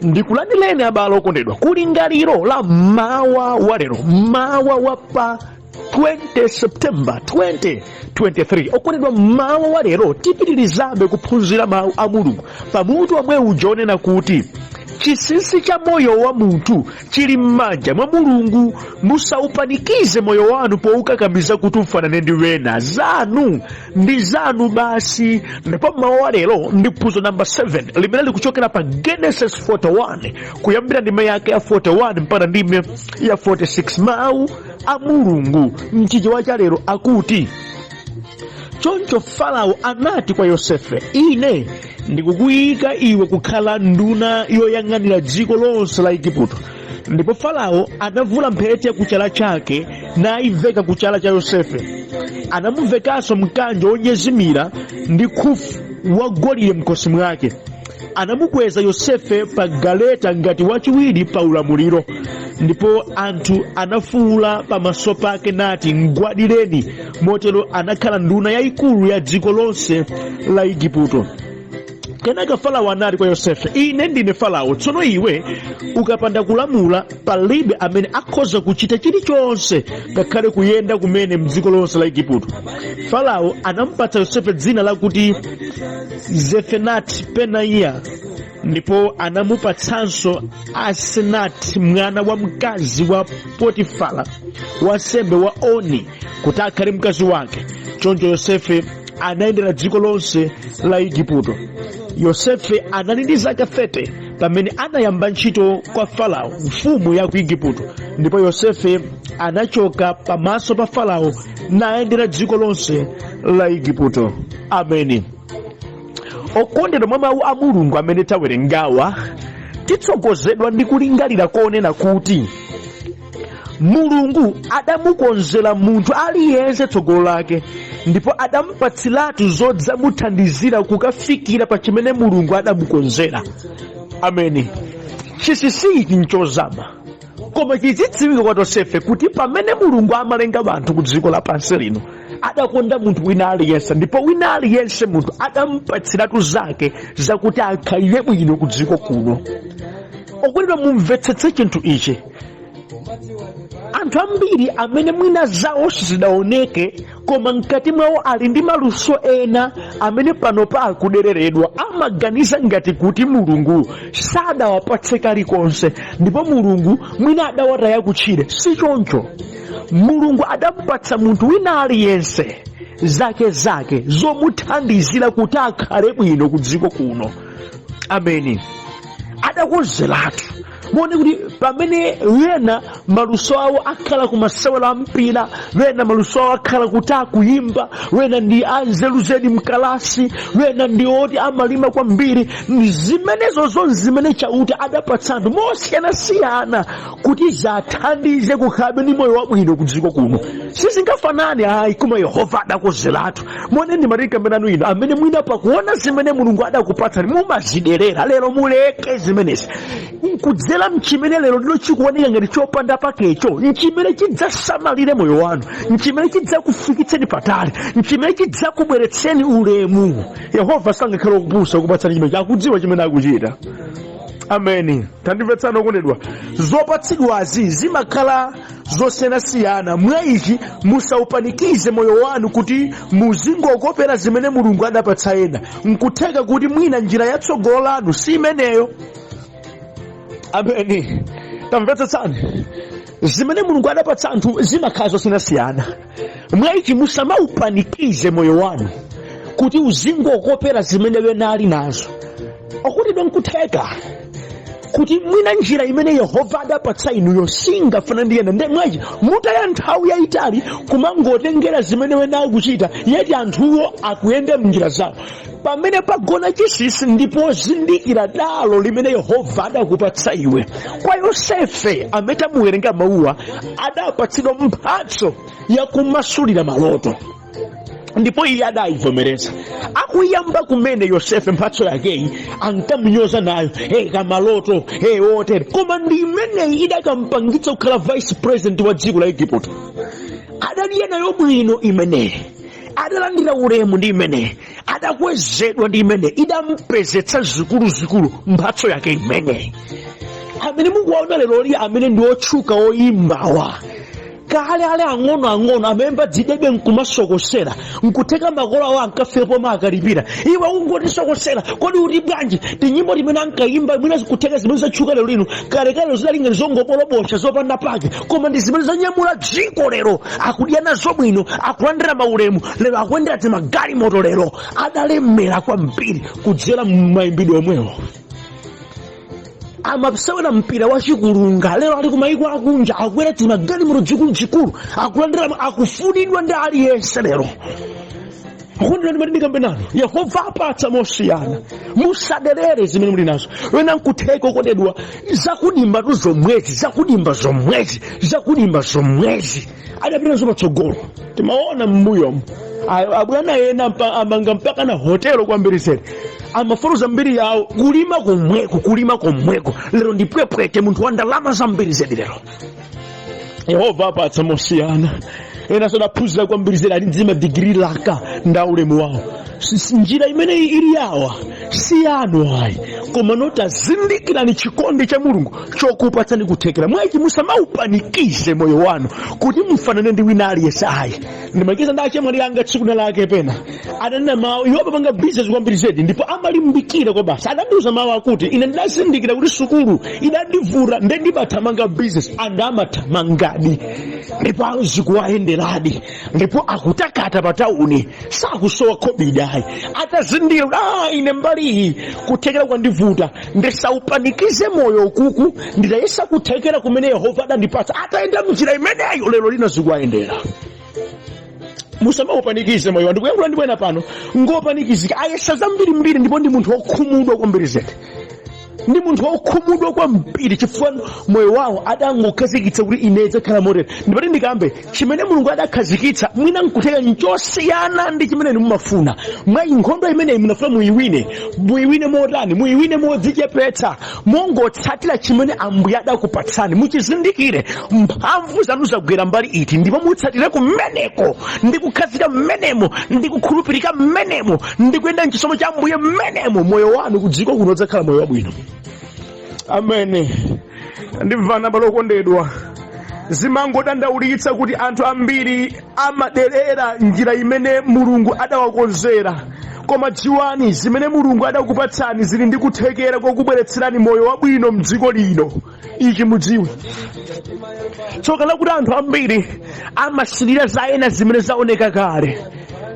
Ndikulandireni abale okondedwa kulingaliro la mawa wa lero, mawa wa pa 20 September 2023. Okondedwa, mawa wa lero tipitirizabe kuphunzira mawu a Mulungu pamutu omwe uja onena kuti chinsinsi cha moyo wa munthu chili m'manja mwa Mulungu. Musaupanikize moyo wanu poukakamiza kuti ufanane ndi wena. Zanu ndi zanu basi. Ndipo mawa wa lero ndi phunziro namba 7 limene likuchokera pa Genesis 41 kuyambira ndime yake ya 41 mpaka ndime ya 46. Mawu a Mulungu mchichewa cha lero akuti, choncho Farao anati kwa Yosefe, ine ndikukuyika iwe kukhala nduna yoyang'anira dziko lonse la Igupto. Ndipo Farao anavula mphete kuchala chake nayiveka kuchala cha Yosefe. Anamuvekanso mkanjo wonyezimira ndi khofu wagolide mkhosi mwake. Anamukweza Yosefe pa galeta ngati wachiwiri pa ulamuliro. Ndipo anthu anafuwula pamaso pake nati, mgwadireni. Motero anakhala nduna yayikulu ya dziko lonse la Igupto. Kenaka Farao anati kwa Yosefe, ine ndine Farao, tsono iwe ukapanda kulamula palibe amene akhoza kuchita chilichonse, ngakhale kuyenda kumene mdziko lonse la Igupto. Farao anampatsa Yosefe dzina lakuti Zefenati Penaiya, ndipo anamupatsanso Asenati mwana wa mkazi wa Potifara wansembe wa Oni kuti akhale mkazi wake. Choncho Yosefe anayendera dziko lonse la Igupto. Yosefe anali ndi zaka 30 pamene anayamba ntchito kwa Farao mfumu ya ku Igupto, ndipo Yosefe anachoka pamaso pa Farao nayendera dziko lonse la Igupto. Ameni. Okondedwa, mwa mawu a Mulungu amene tawerengawa titsogozedwa ndi kulingalira konena kuti Mulungu adamukonzera munthu aliyense tsogolo lake, ndipo adamupatsiratu zodzamuthandizira kukafikira pa chimene Mulungu adamukonzera. Ameni. Chinsinsi ichi nchozama, koma chizidziwika kwa tonsefe kuti pamene Mulungu amalenga anthu ku dziko lapansi lino, adakonda munthu wina aliyense, ndipo wina aliyense munthu adamupatsiratu zake zakuti akhalire bwino ku dziko kuno. Okondedwa, mumvetsetse chinthu ichi. Anthu ambiri amene mwina zawo sizidaoneke, koma mkati mwawo ali ndi maluso ena amene panopa akudereredwa, amaganiza ngati kuti Mulungu sadawapatse kalikonse ndipo Mulungu mwina adawataya kutchire. Si choncho. Mulungu adamupatsa munthu wina aliyense zake zake zomuthandizira kuti akhale bwino ku dziko kuno. Ameni. Adakonzeratu. Muone kuti pamene wena maluso awo akhala ku masewero a mpira, wena maluso awo akhala kuti akuyimba, wena ndi anzeru zedi mkalasi, wena ndi oti amalima kwambiri, ndi zimenezo zonse zimene Chauta adapatsa anthu mosiyanasiyana kuti zathandize kukhalabe ndi moyo wabwino ku dziko kuno. Sizingafanane ayi, koma Yehova adakonzeratu. Muone, ndimati inu amene mwina pakuona zimene Mulungu adakupatsani mumaziderera, lero muleke zimenezi nkudzera mchimene lero lino chikuoneka ngati chopanda pakecho, mchimene chidzasamalire moyo wanu, mchimene chidzakufikitseni patali, mchimene chidzakubweretseni ulemu. Yehova sangakhale okupusa kupatsani chimene akudziwa chimene akuchita. Ameni. Tandimvetsani okondedwa, zopatsidwazi zimakhala zosiyanasiyana. Mwa ichi musaupanikize moyo wanu kuti muzingokopera zimene Mulungu adapatsa ena. Nkutheka kuti mwina njira yatsogolo lanu si imeneyo. Ameni. Tamvetsetsani, zimene Mulungu adapatsa anthu zimakhala zosiyanasiyana. Mwa ichi musamaupanikize moyo wanu kuti uzingokopera zimene wena ali nazo. Okondedwa, nkutheka kuti mwina njira imene Yehova adapatsa inuyo singafanane ndi ena, nde mwachi mutaya nthawi yayitali kumangotengera zimene wena akuchita, yeti anthuwo akuyenda mnjira zawo. Pamene pagona chinsinsi ndipo zindikira dalo limene Yehova adakupatsa iwe. Kwa Yosefe amene tamuwerenga mawuwa, adapatsidwa mphatso yakumasulira maloto, ndipo iye adayivomereza. Akuyamba kumene Yosefe mphatso yakeyi ankamunyoza nayo, hey, kamaloto, hey, otere, koma ndi imeneyi idakampangitsa kukhala vice president wa dziko la Igupto. Adaliye nayo bwino imeneyi. Adalandira ulemu ndi imeneyi, adakwezedwa ndi imeneyi, idampezetsa zikuluzikulu mphatso yake imeneyi. Amene mukuwaona leroli, amene ndi otchuka oyimbawa, kale ali ang'onoang'ono amayimba dzidebe nkumasokosera. Nkutheka makolo awo ankafika pomwe akalipira, "Iwe ungotisokosera, kodi uti bwanji?" Tinyimbo timene ankayimba, mwina kutheka zimene zatchuka lero lino, kalekale zidali ngati zongopolobosha zopanda pake, koma ndi zimene zanyamula dziko lero. Akudya nazo bwino, akulandira maulemu lero, akuyendera timagalimoto lero. Adalemera kwambiri kudzera m'mayimbidwe omwewo. Amasewera mpira wachikulunga, lero ali kumayiko akunja, akwera timagalimoto zikuluzikulu, akulandira, akufunidwa ndi aliyense lero. Akondedwa, ndimati ndikambe nanu, Yehova apatsa mosiyana. Musaderere zimene muli nazo. Wena nkutheka, okondedwa, zakudimbatu zomwezi, zakudimba zomwezi, zakudimba zomwezi adapita nazo patsogolo. Timaona m'mbuyomu abwana ena amanga mpaka na hotelo kwambiri zedi. Amafotokoza mbiri yawo, kulima komweko, kulima komweko, lero ndi pwepwete, munthu wa ndalama zambiri zedi lero. Yehova apatsa mosiyana. Ena sadaphunzira kwambiri zedi, ali ndi madigiri laka nda ulemu wawo. Njira imene ili yawa si yanu ayi, koma notazindikirani chikondi cha Mulungu chokupatsani kuthekera mwachi. Musamaupanikize moyo wanu kuti mufanane ndi wina aliyense ayi. Ndimakiza ndi achemwali anga tsiku lake pena, adanena mawu. Iwo amapanga business kwambiri zedi ndipo amalimbikira kwa basi. Adandiuza mawu akuti, "Ine ndinazindikira kuti sukulu idandivuta, nde ndimathamanga business." And amathamangadi ndipo azikuwayenderadi ndipo akutakata pa tauni, sakusowa khobidi ayi. Atazindikira kuti ine mbali iyi kuthekera kwandivuta, ndisaupanikize moyo ukuku, nditayesa kuthekera kumene Yehova adandipatsa. Atayenda mnjira imeneyo, lero lino zikuwayendera. Musamaupanikize moyo. Ndikuyankhula ndi bwena pano ngopanikizika, ayesa zambirimbiri ndipo ndi munthu wokhumudwa kwambiri zedi, ndi munthu wokhumudwa kwambiri chifukwa moyo wawo adangokhazikitsa kuti ine idzakhala motere. Ndipati ndikambe, chimene Mulungu adakhazikitsa mwina nkutheka nchosiyana ndi chimene inu mumafuna. Mwa nkhondo imeneyi munafuna muyiwine, muyiwine motani? Muyiwine modzichepetsa, mongotsatira chimene Ambuye adakupatsani. Muchizindikire mphamvu zanu zagwera mbali iti ndipo mutsatire kumeneko ndi kukhazika mmenemo ndi kukhulupirika mmenemo ndi kuyenda mchisomo cha Ambuye mmenemo. Moyo wanu ku dziko kuno udzakhala moyo wabwino. Amene ndimvana, abale okondedwa, zimangodandaulitsa kuti anthu ambiri amaderera njira imene Mulungu adawakonzera. Koma dziwani, zimene Mulungu adakupatsani zili ndi kuthekera kokubweretserani moyo wabwino mdziko lino. Ichi mudziwe. Tsoka lakuti anthu ambiri amasilira za ena zimene zaoneka kale,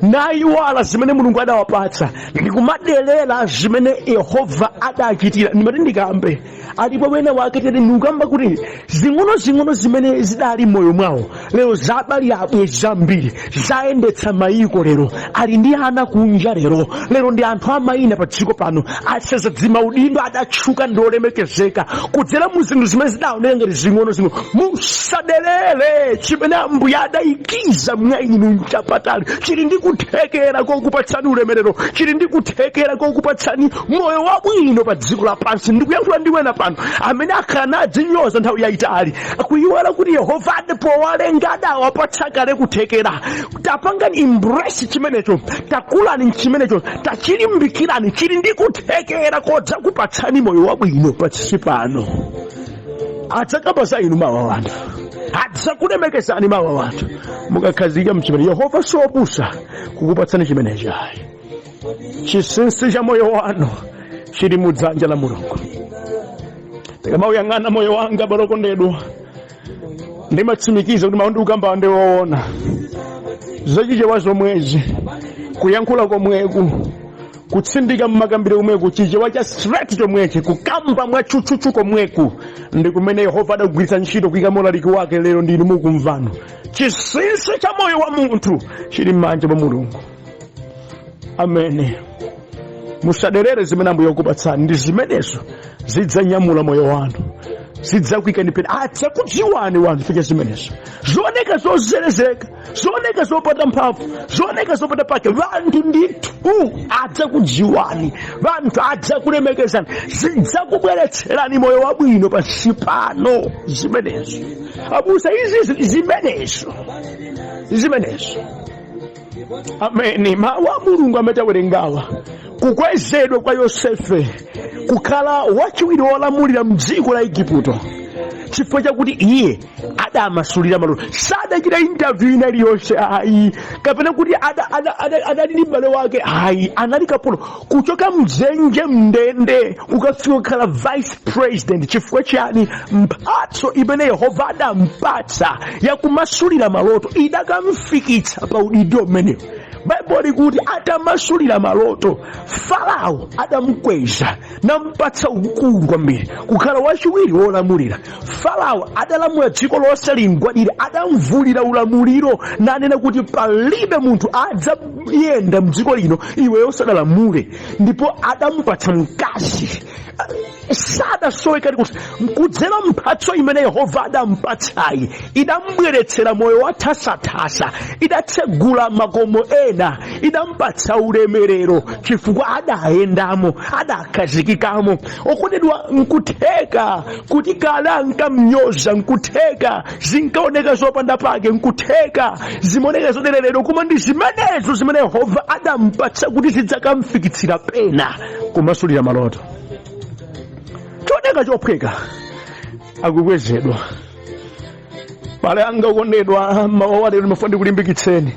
nayiwala zimene Mulungu adawapatsa ndikumadelera zimene Yehova adachitira. Ndimati ndikambe, alipo wena wake tete ndikukamba kuti zing'ono-zing'ono zimene zidali m'moyo mwawo, lero zabali abwezi ambiri, zayendetsa mayiko lero, ali ndi ana kunja lero, lero ndi anthu amayina pa dziko pano, aseza dzimaudindo, adatchuka ndi olemekezeka kudzera mu zinthu zimene zidaoneka ngati zing'ono-zing'ono. Musadelere chimene Ambuye adayikiza mwa inu. Mchapatali chili ndi kuthekera kokupatsani ulemerero, chili ndi kuthekera kokupatsani moyo wabwino pa dziko lapansi. Ndikuyankhula ndi wena pano amene akhala nadzinyoza nthawi yayitali, kuyiwala kuti Yehova powalenga adawapatsa kale kuthekera. Tapangani embrace chimenecho, takulani mchimenecho, tachilimbikirani. Chili ndi kuthekera kodzakupatsani moyo wabwino pansi pano. Adzakamba za inu mawa wanthu, adzakulemekezani mawa wanthu mukakhazika mchimene. Yehova siopusa kukupatsani chimenechi ayi. Chinsinsi cha moyo wanu chili mudzanja la Mulungu. Ndikamauyang'ana moyo wanga, abale okondedwa, ndimatsimikiza kuti mawu ndikukamba ndi woona. Zachichewa zomwezi, kuyankhula komweku, kutsindika mmakambiro komweku, Chichewa cha straight chomwechi, kukamba mwatchutchutchu komweku, ndi kumene Yehova adagwiritsa ntchito kuyika ulaliki wake. Lero ndinu mukumvano. Chinsinsi cha moyo wa munthu chili m'manja mwa Mulungu. Amene musaderere zimene Ambuye akupatsani. Ndi zimenezo zidzanyamula moyo wanu, zidzakuyikani pena, adzakudziwani wanthu fika zimenezo zooneka zozerezeka, zooneka zopata mphamvu, zooneka zopata pake. Vanthu ndithu adzakudziwani, vanthu adzakulemekezani, zidzakubweretserani moyo wabwino pansi pano zimenezo. Abusa, izizi, zimenezo, zimenezo. Ameni. Mawu a Mulungu amene tawerengawa, kukwezedwa kwa Yosefe kukhala wachiwiri wolamulira mdziko la Igupto chifukwa chakuti iye adamasulira maloto, sadachita interview ina iliyonse ayi, kapena kuti adali ndi m'bale wake ayi, anali kapolo kuchoka mdzenje mndende kukafika kukhala vice president. Chifukwa chani? Mphatso imene Yehova adampatsa yakumasulira maloto idakamfikitsa pa udindo umenewo. Baibulo likuti atamasulira maloto, Farao adamukweza nampatsa ukulu kwambiri kukhala wachiwiri wolamulira. Farao adalamula dziko lonse limgwadire, adamvulira ulamuliro nanena kuti palibe munthu adzayenda mdziko lino iweyo usadalamule, ndipo adampatsa mkazi. Sadasowe kalikonse. Kudzera mphatso imene Yehova adampatsayi idambweretsera moyo wa thasathasa, idatsegula makomo ena, idampatsa ulemerero chifukwa adayendamo, adakhazikikamo. Okondedwa, nkutheka kuti kale ankamnyoza, nkutheka zinkaoneka zopanda pake, nkutheka zimaoneka zodereredwa, koma ndi zimenezo zimene Yehova adampatsa kuti zidzakamfikitsira pena kumasulira maloto. Chooneka chophweka, akukwezedwa. Bale anga okondedwa, mawu a lero ndimafuna ndikulimbikitseni.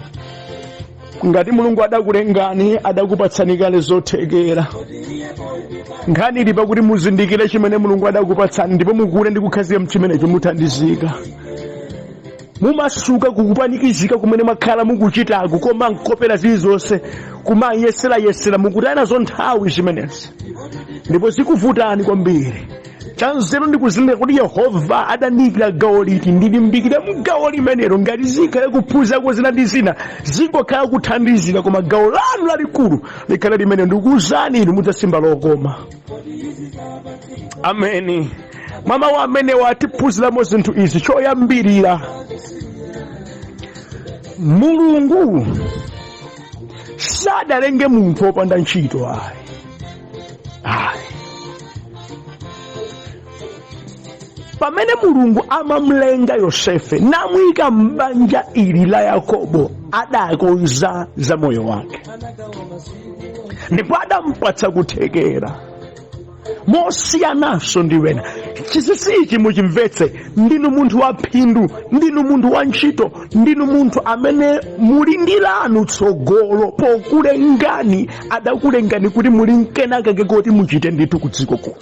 Ngati Mulungu adakulengani, adakupatsani kale zothekera. Nkhani ili pakuti muzindikire chimene Mulungu adakupatsani ndipo mukule ndi kukhazika mchimenecho, muthandizika, mumasuka kukupanikizika kumene mwakhala mukuchitako, koma nkopera zilizonse kumayeserayesera, mukutaya nazo nthawi zimenezi ndipo zikuvutani kwambiri. Chanzeru ndi kuzindikira kuti Yehova adandiyikira gawo liti, ndilimbikire mgawo limenelo. Ngati zikhale kuphunzako zina ndi zina, zingokhala kuthandizira, koma gawo lanu lalikulu likhale limenelo. Ndikuwuzani inu, mudzasimba lokoma. Ameni. Mwa mawu amenewa atiphunziramo zinthu izi. Choyambirira, Mulungu sadalenge munthu wopanda ntchito ayi, ayi. Pamene Mulungu amamlenga Yosefe namuyika m'banja ili la Yakobo, adakonza za moyo wake ndipo adampatsa kuthekera mosiyananso ndi wena. Chinsinsi ichi muchimvetse. Ndinu munthu wa phindu, ndinu munthu wa ntchito, ndinu munthu amene muli ndi lanu tsogolo. Pokulengani adakulengani kuti muli nkenakake koti muchite ndithu ku dziko kuno.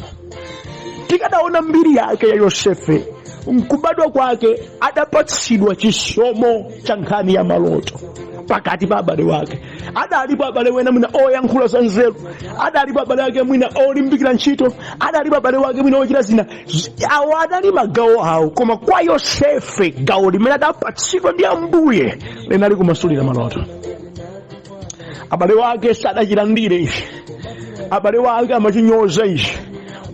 Tikadaona mbiri yake ya Yosefe, mkubadwa kwake adapatsidwa chisomo cha nkhani ya maloto pakati pa abale wake. Adalipo abale wena mwina oyankhula za nzeru, adalipo abale ake mwina olimbikira ntchito, adalipo abale wake mwina ochita zina. Awo adali magawo awo, koma kwa Yosefe gawo limene adapatsidwa ndi Ambuye linali kumasulira maloto. Abale wake sadachilandire ichi, abale wake amachinyoza ichi,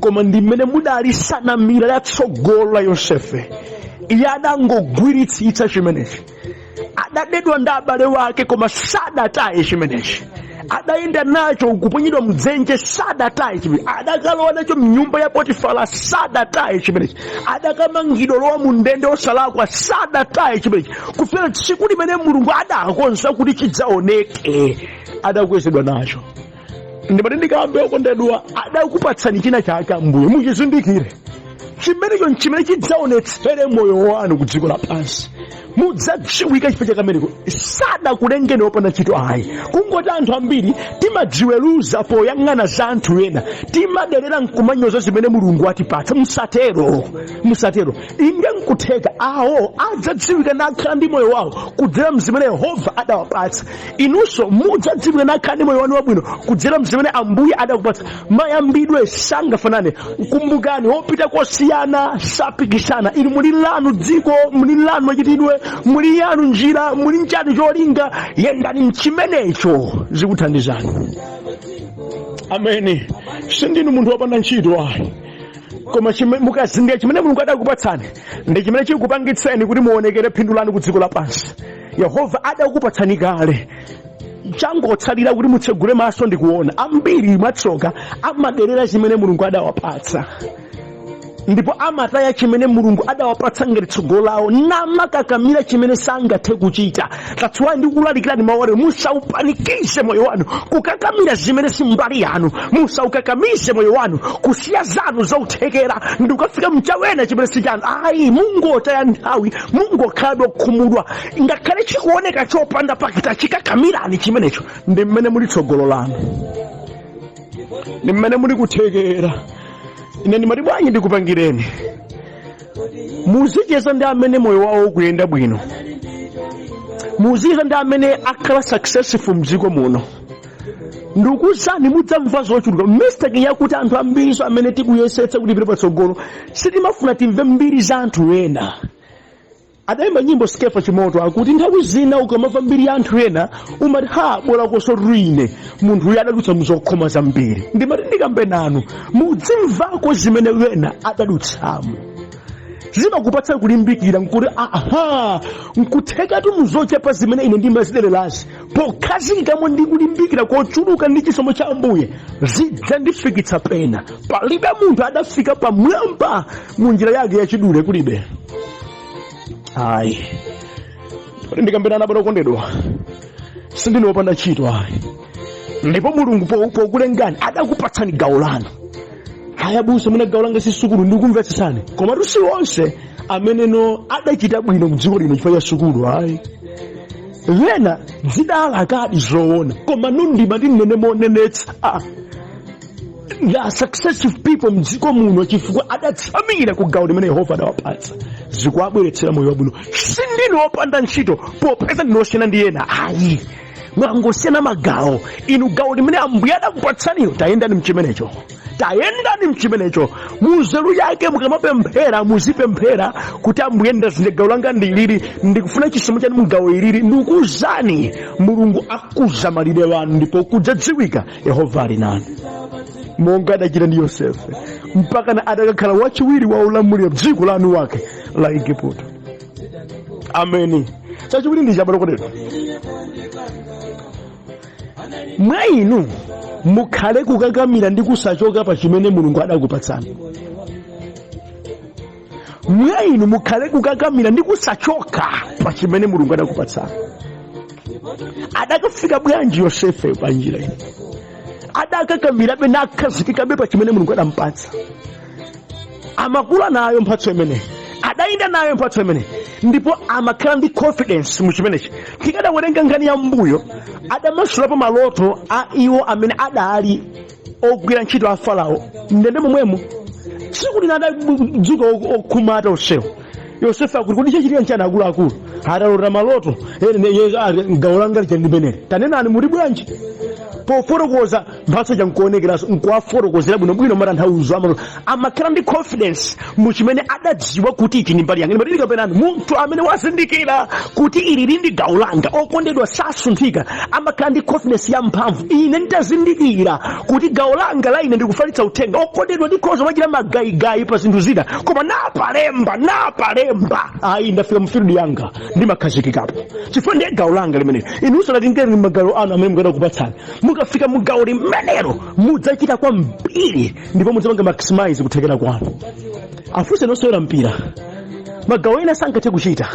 koma ndi mmene mudali sanamira la tsogolo la Yosefe. Iye adangogwiritsitsa chimenechi. Adadedwa ndi abale wake, koma sadataye chimenechi. Adayenda nacho kuponyedwa mdzenje, sadataye chimenechi. Adakalowa nacho mnyumba ya Potifara, sadataye chimenechi. Adakamangidwa lowa mu ndende osalakwa, sadataye chimenechi, kufikira tsiku limene Mulungu adakonza kuti chidzaoneke. Adakwezedwa nacho. Ndimati ndikambe, okondedwa, adakupatsani china chake Ambuye, muchizindikire chimenecho, nchimene chidzaonetsere moyo wanu ku dziko lapansi. Mudzadziwika chifukwa cha kameneko. Sadakulengeni wopanda ntchito ayi. Kungoti anthu ambiri timadziweruza poyang'ana za anthu ena, timaderera nkumanyoza zimene Mulungu atipatsa. Musatero, musatero. Inde, nkutheka awo adzadziwika nakhala ndi moyo wawo kudzera mzimene Yehova adawapatsa. Inunso mudzadziwika nakhala ndi moyo wanu wabwino kudzera mzimene Ambuye adakupatsa. Mayambidwe sangafanane. Kumbukani, wopita kosiyana sapikisana. Inu muli lanu dziko, muli lanu machitidwe, muli yanu njira, muli nchanu cholinga. Yendani mchimenecho, zikuthandizani. Ameni. Sindinu munthu wopanda ntchito ayi, koma mukazindikira chimene Mulungu adakupatsani ndi chimene chikupangitseni kuti muonekere phindu lanu ku dziko lapansi. Yehova adakupatsani kale, changotsalira kuti mutsegule maso ndi kuona. Ambiri mwatsoka amaderera chimene Mulungu adawapatsa. Ndipo amataya chimene Mulungu adawapatsa ngati tsogolo lawo, namakakamira chimene sangathe kuchita. That's why ndikulalikirani mawu alero: musaupanikize moyo wanu kukakamira zimene si mbali yanu. Musaukakamize moyo wanu kusiya zanu zauthekera ndi kukafika mchawena chimene si chanu. Ayi, mungotaya nthawi, mungokhalabe okhumudwa. Ngakhale chikuoneka chopanda pake, tachikakamirani chimenecho. Ndi mmene muli tsogolo lanu, ndi mmene muli kuthekera. Ine ndimati bwanji ndikupangireni, muzicheza ndi amene moyo wawo ukuyenda bwino, muzicheza ndi amene akhala successful mdziko muno. Ndikuwuzani, mudzamva zochuluka. Mistake yakuti anthu ambiriso amene tikuyesetsa kuti tipite patsogolo, sitimafuna timve mbiri za anthu ena. Adayimba nyimbo Skefa Chimoto, akuti nthawi zina ukamamva mbiri ya anthu ena umati, "Ha, bola koso rine, munthu uyu adadutsa mzokhoma zambiri." Ndimati ndikambe nanu, mudzimvako zimene wena adadutsamo, zimakupatsa kulimbikira nkuti, aha, nkuthekatu muzochepa zimene ine ndimazidererazi, pokhazikikamo ndi kulimbikira kochuluka ndi chisomo cha Ambuye, zidzandifikitsa pena. Palibe munthu adafika pamwamba mu njira yake yachidule, kulibe, ayi. Kuti ndikambirana, abale okondedwa, sindine wopanda ntchito, ayi. Ndipo Mulungu pokulengani adakupatsani gawo lanu. Haya busa, mwina gawo langa si sukulu. Ndikumvetsesani, komatu si onse ameneno adachita bwino mdziko lino chifukwa cha sukulu, ayi. Wena zidalakadi zoona, koma nundima ndinene monenetsa, there are successful people mdziko muno chifukwa adatsamira ku gawo limene Yehova adawapatsa, zikuwabweretsera moyo wabwino. Sindine wopanda ntchito popeza ndinosiyana ndi ena, ayi. Mwangosiyana magawo. Inu gawo limene Ambuye adakupatsaniro, tayendani mchimenecho, tayendani mchimenecho munzeru yake. Mukamapemphera, muzipemphera kuti, "Ambuye, ndazinde gawo langa ndilili, ndikufuna chisomo chanu mugawo ilili." Ndikuwuzani, Mulungu akuza malire wanu ndipo kudzadziwika Yehova ali nanu, monga adachita ndi Yosefe, mpakana adakakhala wachiwiri wa ulamuliro dziko lanu wake la Igupto. Ameni. Chachiwiri ndi chabwino kotero, mwa inu mukhale kukakamira ndi kusachoka pa chimene Mulungu adakupatsani. Mwa inu mukhale kukakamira ndi kusachoka pa chimene Mulungu adakupatsani. Adakafika bwanji Yosefe pa njira iyi? Adakakamirabe nakhazikikabe pa chimene Mulungu adampatsa. Amakula nayo mphatso imeneyi, adayenda nayo mphatso imeneyi, ndipo amakhala ndi confidence mu chimenechi. Tikadawerenga nkhani ya mbuyo, adamasulapo maloto a iwo amene adali ogwira ntchito a Farao ndende momwemo. Tsiku lina adadzuka okhumata onsewo. Yosefe akuti, "Kodi chachitika nchani, akuluakulu?" Atalota maloto, "Gawo langa lija limeneli. Tanenani, muli bwanji?" Pofotokoza, mphatso chankuonekeranso nkuwafotokozera bwinobwino matanthauzo amaloto. Amakhala ndi confidence mu chimene adadziwa kuti ichi ndi mbali yanga. Ndimatili kapenani, munthu amene wazindikira kuti ili ndi gawo langa, okondedwa, sasunthika, amakhala ndi confidence ya mphamvu. Ine nditazindikira kuti gawo langa la ine ndikufalitsa uthenga, okondedwa, ndikhoza machita magayigayi pa zinthu zina, koma napalemba napalemba, ayi, ndafika mu field yanga, ndimakhazikikapo chifukwa ndiye gawo langa limenelo. Inu usanatingeni magawo anu amene mukadakupatsani, mukafika mu gawo limenelo mudzachita kwambiri ndipo mudzapanga maximize kuthekera kwanu. Afunse nosewera mpira, magawo ena sangathe kuchita,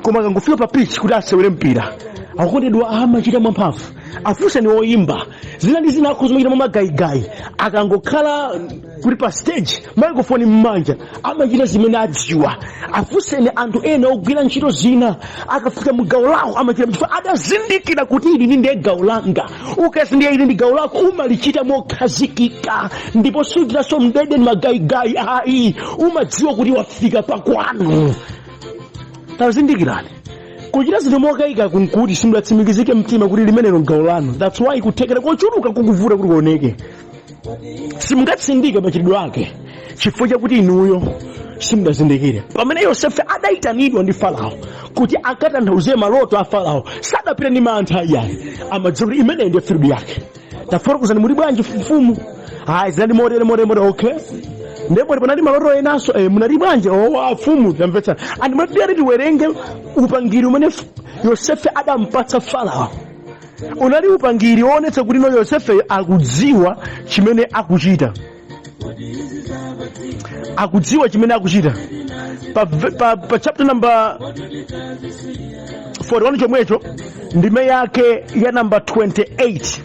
koma akangofika pa pitch kuti asewere mpira, akukondedwa, amachita mwamphamvu. Afunse ni oyimba, zina ndi zina akhoza machita mwamagayigayi, akangokhala kuti pa stage, microphone m'manja, amachita zimene adziwa. Afunseni anthu ena ogwira ntchito zina, akafika mu gawo lawo amachita chifukwa adazindikira kuti ili ndiye gawo langa. Ukazindikira ili ndi gawo lako, umalichita mokhazikika ndipo suchitanso mdede ndi magayigayi, ayi. Umadziwa kuti wafika pakwanu. Tazindikirani, kuchita zinthu mokayika kunkuti simudatsimikizike mtima kuti limenelo gawo lanu. That's why kuthekera kochuluka kukuvuta kuti kuoneke. Simungatsindike machitidwe ake chifukwa chakuti inuyo simudazindikire. Pamene Yosefe adayitanidwa ndi Farao kuti akatanthauze maloto a Farao, sadapita ndi mantha ayi. Amadziwa kuti imeneyi ndiye field yake. "Tafotokozani, muli bwanji, mfumu?" "Hayi, zinali motere, motere, motere." "Okay, ndipo panali maloto enanso, munali bwanji?" "Oh, afumu, tamvetsa." Andi mati tiwerenge upangiri umene Yosefe adampatsa Farao. Unali upangiri woonetsa kuti no, Yosefe akudziwa chimene akuchita. Akudziwa chimene akuchita. Pa chapter number 41 chomwecho, ndime yake ya number 28,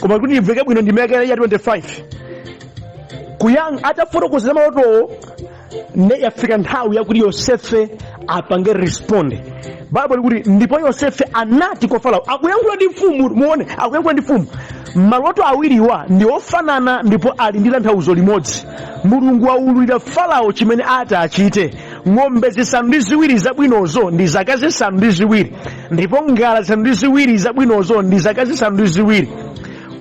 koma kuti imveke bwino, ndime yake ya 25, kuyang atafotokozera malotowo, ne yafika nthawi yakuti Yosefe apange respond. Baibulo likuti, "Ndipo Yosefe anati kwa Farao," akuyankhula ndi mfumu, muone, akuyankhula ndi mfumu, "Maloto awiriwa ndi ofanana ndipo ali ndi tanthauzo limodzi. Mulungu waululira Farao chimene ati achite. Ng'ombe 7 zabwinozo ndi zaka 7, ndipo ngala 7 zabwinozo ndi zaka 7.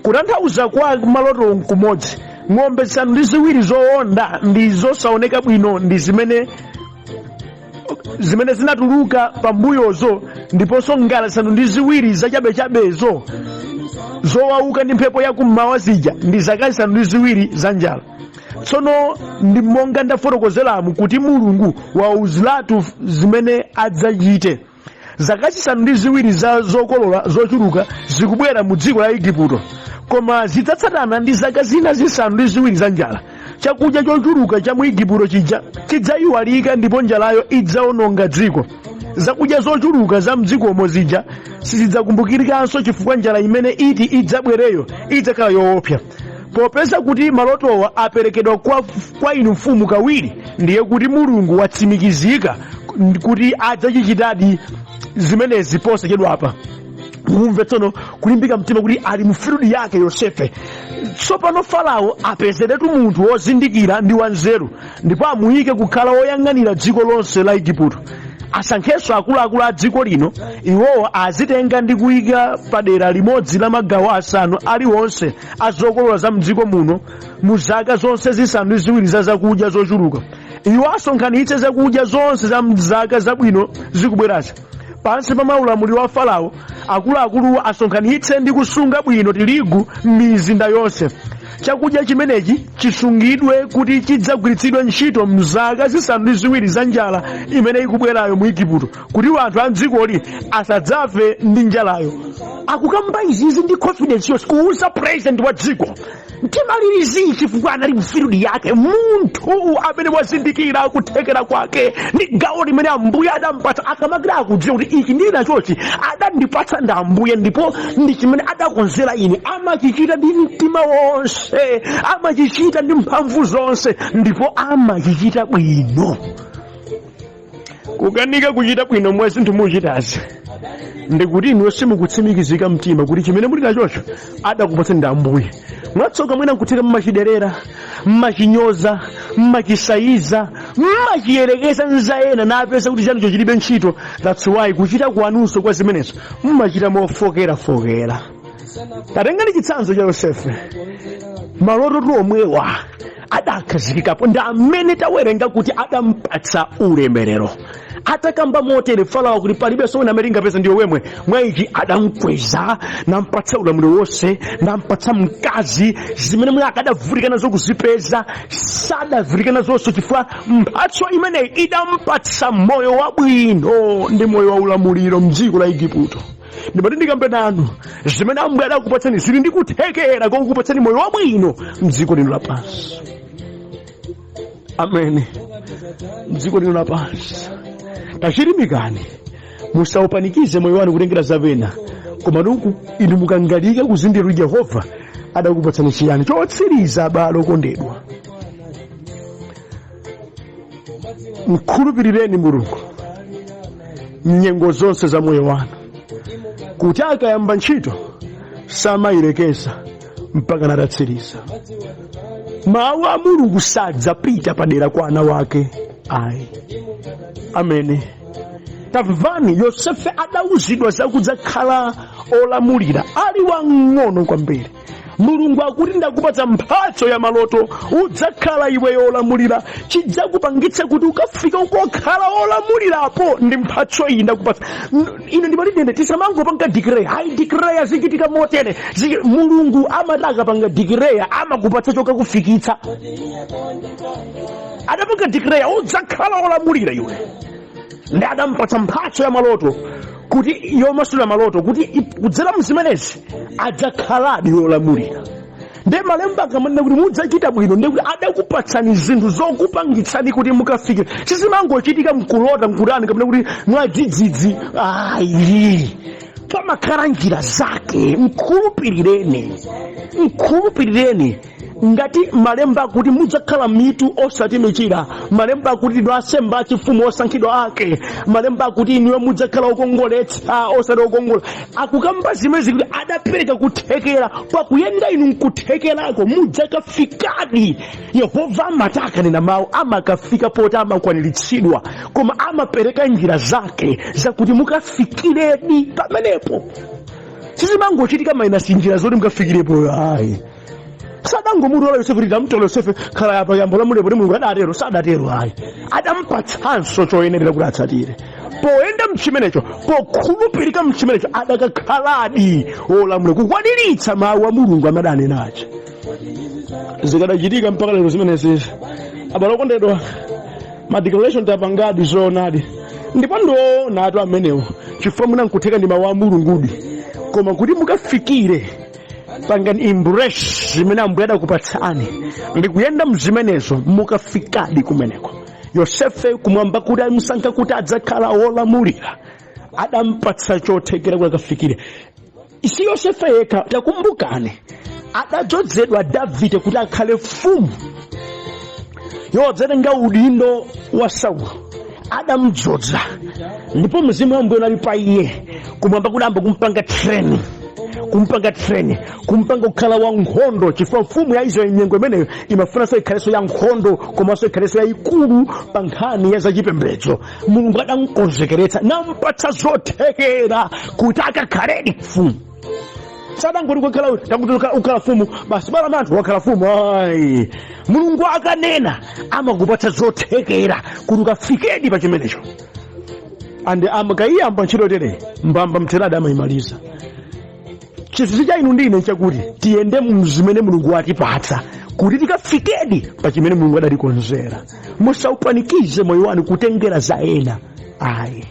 Kutanthauza kwa maloto nkumodzi. Ng'ombe 7 zowonda ndi zosaoneka bwino ndi zimene zinatuluka pambuyozo, ndiponso ngala 7 zachabechabezo zowauka ndi mphepo yakummawa zija ndi zaka 7 za njala. Tsono ndi monga ndafotokozeramu kuti Mulungu wauziratu zimene adzachite. Zaka 7 za zokolola zochuluka zikubwera mu dziko la Igupto, koma zidzatsatana ndi zaka zina 7 za njala. Chakudya chochuluka cha mu Igupto chija chidzayiwalika, ndipo njalayo idzaononga dziko. Zakudya zochuluka za mdzikomo zija sizidzakumbukirikanso, chifukwa njala imene iti idzabwereyo idzakhala yoopsa. Popeza kuti malotowa aperekedwa kwa inu mfumu kawiri, ndiye kuti Mulungu watsimikizika kuti adzachichitadi zimenezi posachedwapa." Mumve tsono kulimbika mtima kuti ali mu field yake Yosefe. "Tsopano Farao apezeretu munthu wozindikira ndi wanzeru, ndipo amuyike kukhala woyang'anira dziko lonse la Igupto. Asankhenso akuluakulu a dziko lino. Iwowo azitenga ndi kuyika padera limodzi la magawo asanu aliwonse a zokolola za mdziko muno mu zaka zonse 7 za zakudya zochuluka. Iwo asonkhanitse zakudya zonse za mzaka zabwino zikubwerazi. Pansi pa maulamuliro wa Farao, akuluakuluwo asonkhanitse ndi kusunga bwino tirigu m'mizinda yonse. Chakudya chimenechi chisungidwe kuti chidzagwiritsidwe ntchito mzaka 7 za njala imene ikubwerayo mu Igupto, kuti anthu a mdzikoli asadzafe ndi njalayo." Akukamba izizi ndi confidence yonse, kuuza president wa dziko. Mtimalirizi chifukwa anali mu field yake, munthu amene wazindikira kuthekera kwake ndi gawo limene Ambuye adampatsa. Akamakira akudziwa kuti ichi ndili nachochi adandipatsa ndi Ambuye, ndipo ndi chimene adakonzera ine. Amachichita ndi mtima wonse, amachichita ndi mphamvu zonse, ndipo amachichita bwino. Kukanika kuchita bwino mwa zinthu muchitazi ndikuti inuyo simukutsimikizika mtima kuti chimene muli nachocho adakupatsani ndi Ambuye. Mwatsoka mwina nkutheka mmachiderera, mmachinyoza, mmachisayiza, mmachiyerekeza nza ena, napeza kuti chanucho chilibe ntchito. That's why kuchita kwanunso kwa zimenezo mmachita mofokerafokera. Tatengani chitsanzo cha Yosefe. Maloto omwewa adakhazikikapo ndi amene tawerenga kuti adampatsa ulemerero. Atakamba motere Farao kuti palibenso wina amene tingapeza, ndiwe wemwe, mwa ichi adamkweza, nampatsa ulamuliro wonse, nampatsa mkazi. Zimene mwe akadavutika nazo kuzipeza, sadavutika nazonso, chifukwa mphatso imeneyi idampatsa moyo wabwino ndi moyo wa ulamuliro mdziko la Igupto. Ndimati ndikambe nanu, zimene Ambuye adakupatsani zili ndi kuthekera kokupatsani moyo wabwino mdziko lino lapansi. Amene mdziko lino lapansi, tachirimikani, musaupanikize moyo wanu kutengera zapena, koma nuku inu mukangalika kuzindikira kuti Yehova adakupatsani chiyani. Chotsiriza, abale okondedwa, mkhulupirireni Mulungu mnyengo zonse za moyo wanu, kuti akayamba ntchito samayilekeza mpaka natatsiriza. Mawu a Mulungu sadzapita padera kwa ana wake ayi. Amene tamvani, Yosefe adauzidwa zakudzakhala olamulira ali wang'ono kwambiri. Mulungu akuti, "Ndakupatsa mphatso ya maloto, udzakhala iwe olamulira. Chidzakupangitsa kuti ukafika ukokhala olamulirapo ndi mphatso iyi ndakupatsa." Ino ndimati ndende tisamangopanga declare, hayi, declare zichitika motere. Mulungu amati akapanga declare amakupatsa chokakufikitsa. Adapanga declare, "Udzakhala olamulira iwe," ndi adampatsa mphatso ya maloto, kuti yomasula maloto, kuti kudzera mzimenezi adzakhaladi olamulira. Nde malemba akamanena kuti mudzachita bwino, ndiye kuti adakupatsani zinthu zokupangitsani kuti mukafikire. Sizimangochitika mkulota mkutani kapena kuti mwadzidzidzi, ayi, pamakhala njira zake. Mkhulupirireni, mkhulupirireni. Ngati malemba akuti mudzakhala mitu osati michira, malemba akuti inu ansembe achifumu osankhidwa ake, malemba akuti inuyo mudzakhala okongoletsa osati okongola, akukamba zimenezi kuti adapereka kuthekera pakuyenda inu nkuthekerako mudzakafikadi. Yehova amati akanena mawu amakafika poti amakwaniritsidwa, koma amapereka njira zake zakuti mukafikiredi pamenepo. Sizimangochitika minus njira zoti mukafikirepo, ayi. Sadangomutola Yosefe kuti tamtola Yosefe, khala apa yamba lamulira poti Mulungu adatero. Sadatero, ayi. Adampatsanso choyenerera kuti atsatire poyenda mchimenecho, pokhulupirika mchimenecho, adakakhaladi wolamulira kukwaniritsa mawu a Mulungu amene adanenacho. Zikadachitika mpaka lero zimenezi, abale okondedwa, ma declaration tapangadi zoonadi, ndipo ndioonatu amenewo, chifukwa mwina nkutheka ndi mawu a Mulungudi, koma kuti mukafikire, pangani embrace zimene Ambuye adakupatsani ndikuyenda mzimenezo, mukafikadi kumeneko. Yosefe kumwamba kuti amusankha kuti adzakhala wolamulira, adampatsa chothekera kuti akafikire. Si Yosefe yekha, takumbukani adadzozedwa Davide kuti akhale mfumu yodzatenga udindo wa Saulo. Adamdzodza ndipo mzimu wa Ambuye unali pa iye. Kumwamba kudayamba kumpanga training, kumpanga training, kumpanga kukhala wa nkhondo, chifukwa mfumu ya Israeli nyengo imeneyo imafunanso ikhalenso ya nkhondo komanso ikhalenso yayikulu pa nkhani ya zachipembedzo. Mulungu adamkonzekeretsa nampatsa zothekera kuti akakhaledi mfumu. Sadangoti kukhala takuti ukhala mfumu basi, bala manthu wakhala mfumu, ayi. Mulungu akanena amakupatsa zothekera kuti ukafikedi pa chimenecho. And amakayiyamba ntchito tere mbamba mtheradi amayimaliza. Chizunzo cha inu ndi ine nchakuti tiyende mzimene Mulungu watipatsa kuti tikafikedi pa chimene Mulungu adatikonzera. Musaupanikize moyo wanu kutengera za ena, ayi.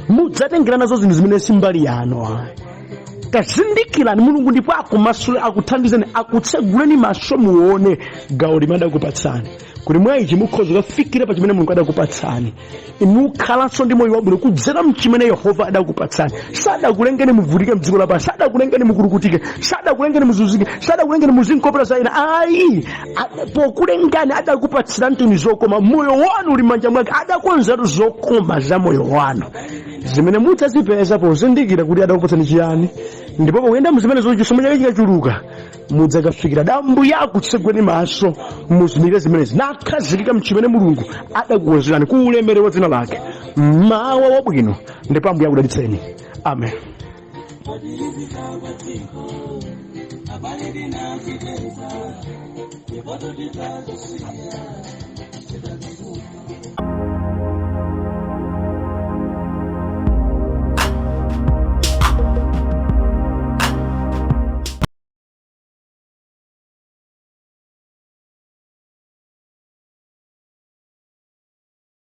Mudzatengera nazo zinthu zimene si mbali yanu, ayi. Tazindikirani Mulungu ndipo akumasule, akuthandizeni, akutseguleni maso muone gawo limene adakupatsani, kuti mwa ichi mukhoza kukafikira pa chimene Mulungu adakupatsani. Mukhalanso ndi moyo wabwino kudzera mchimene Yehova adakupatsani. Sadakulengeni muvutike mdziko lapansi, sadakulengeni mukulukutike, sadakulengeni muzunzike, sadakulengeni muzinkopera za ena, ayi. Pokulengani adakupatsirani tuni zokoma. Moyo wanu uli m'manja mwake, adakonzatu zokoma za moyo wanu zimene mudzazipeza pozindikira kuti adakupatsani chiyani, ndipo pokuyenda mzimenezo chisomo chake chikachuluka mudzakafikira dambu. Akutseguleni maso muzindikire zimenezi nakhazikika mchimene Mulungu adakukonzerani ku ulemerero wa dzina lake. Mawa wabwino ndipo Ambuye akudalitseni. Amen. Abale tinachiteza ndipo tutitazisiya.